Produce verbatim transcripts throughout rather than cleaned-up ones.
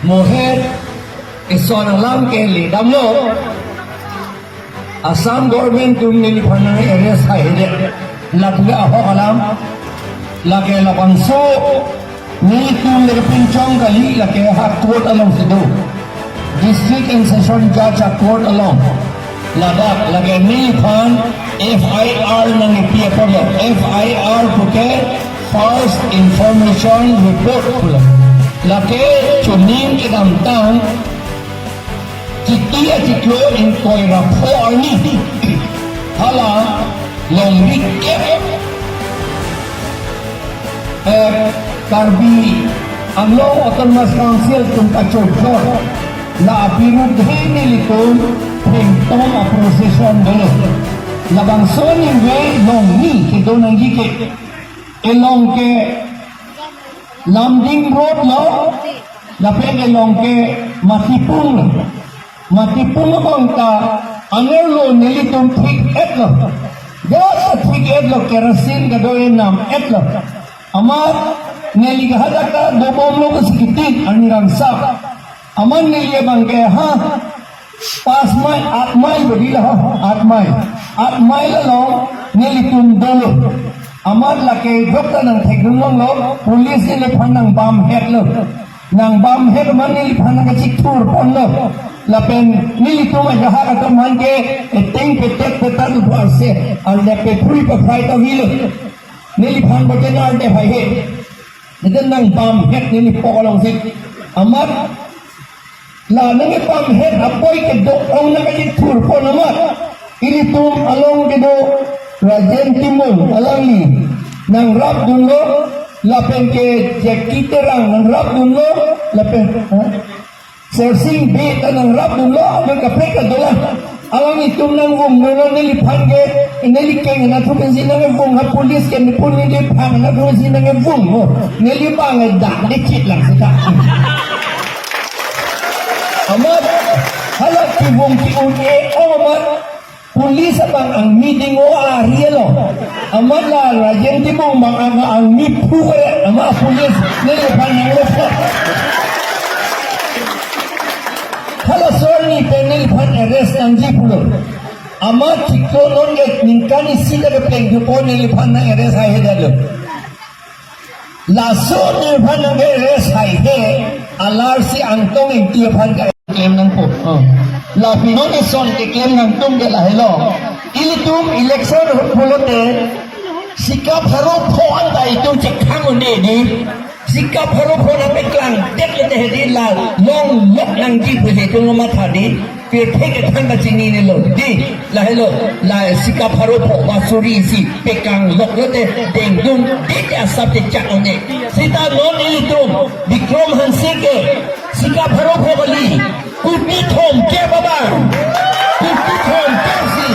Mohet ison alam ke ledamlo. Assam government atum neliphan nang arrest haihedet. Ladak ahok alam. Lake labangso nelitum le pinchong kali, lake ha court alongsi do. District and Session Judge a-court along. Ladak, lake neliphan F I R nangkepi apotlo. F I R puke First Information Report pulo. Lake chuning kedamtang Chiti achiklo ingkoi ra pho arni. Hala longri kep, eh, Karbi Anglong Autonomous Council atum kachojor. La abirudhe nelitum thengtom a-procession dolo. Labangso ningve longni kedo nangji ke. Elong ke Lumding Road lo, lapen elong ke Matipung lo. Matipung abang ta anerlo nelitum thik-etlo. Jasa thik-etlo, kerosene kedo enam-etlo. Amat neli ke hadak ta dobomlo ke sikitin arni rangsa. Amat neli abang ke ha pas mile, aat mile bodi lo, aat mile. Aat mile along nelitum dolo. Amat lake dokta nangthekdun longlo, police neliphan nangbamhetlo. Nangbamhet amat neliphan nangkachithurponlo. Lapen nelitum ajahak atum aphan ke eteng petek petak uphar se, arle pephui peprai ta avelo. Neliphan bote nar de haihe. Neden nangbamhet neli pok alongsi. Amat la nangkebamhet apoi kedo-ong nangkachithurpon amat. Ilitum along kedo Rajen Timung alangli nangrapdunlo, lapen ke Jackie Terang nangrapdunlo, lapen, ha? Sersing Bey ta nangrapdunlo, amat kaprek kedo la. Alanglitum nangvungdunlo neliphan ke, neli keng anatthu pensi nangvung ha police ke nipun neliphan anatthu pensi nangvung mo. Neli abang dak dechit lang seta. Amat hala kevung ke-un-e amat police abang angmi ding-o ari lo. Amat la Rajen Timung abang ang, angmi phu kere, amat police neliphan nanglo. Hala sorni pen neliphan arrest nangji pulo. Amat chiklo non ke ningkan isi ta kepleng thupo neliphan nang-arrest haihedetlo. Laso neliphan nang-arrest haihe, alarsi Angtong Engti aphan keklem nangpo. Oh. Lapen non ison keklem nangtum ke lahelo. Ilitum election pulote sika pharo pho anta itum chekhang un-e di. Sika pharo pho nangpeklang det lote hedi la longlok nangji pusi itum lo matha di. Pirthe kethan ta chininelo. Di, lahelo, la sika pharo pho ba suri isi pekang lok lote dengdun, di asap te chak un-e. Seta non ilitum Bikram Hanse ke sika pharo pho kali. Kuti thomkep abang. Kuti thomkep si.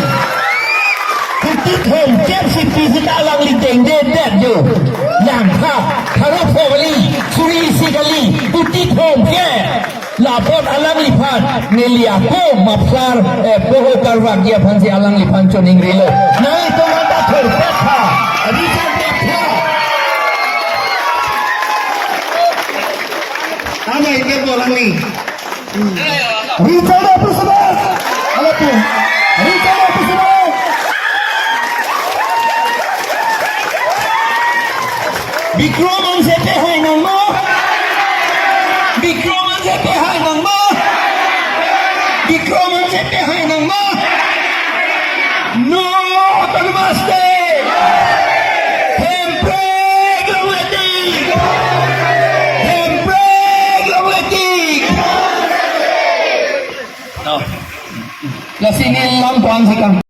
Kuti thomkep si pi seta alangli dengdedet jo. Yang ha, pharo pho kali, suri isi kali, kuti thomkep. Lapot alangliphan, neli ako muffler, eh, poho karvakji aphansi alangliphan choningrilo. Nangtum anta thurpet tha. Richard Rathore. Amai ke bolang ni. Richard Rathore. Alapin. Richard Rathore. Bikram Hanse pehai nangma. Bikram Hanse pehai nangma. Bikram Hanse pehai nangma. No autonomous state. Hemprek longletik. Hemprek longletik. No. Lasi neli lam tuan sekam.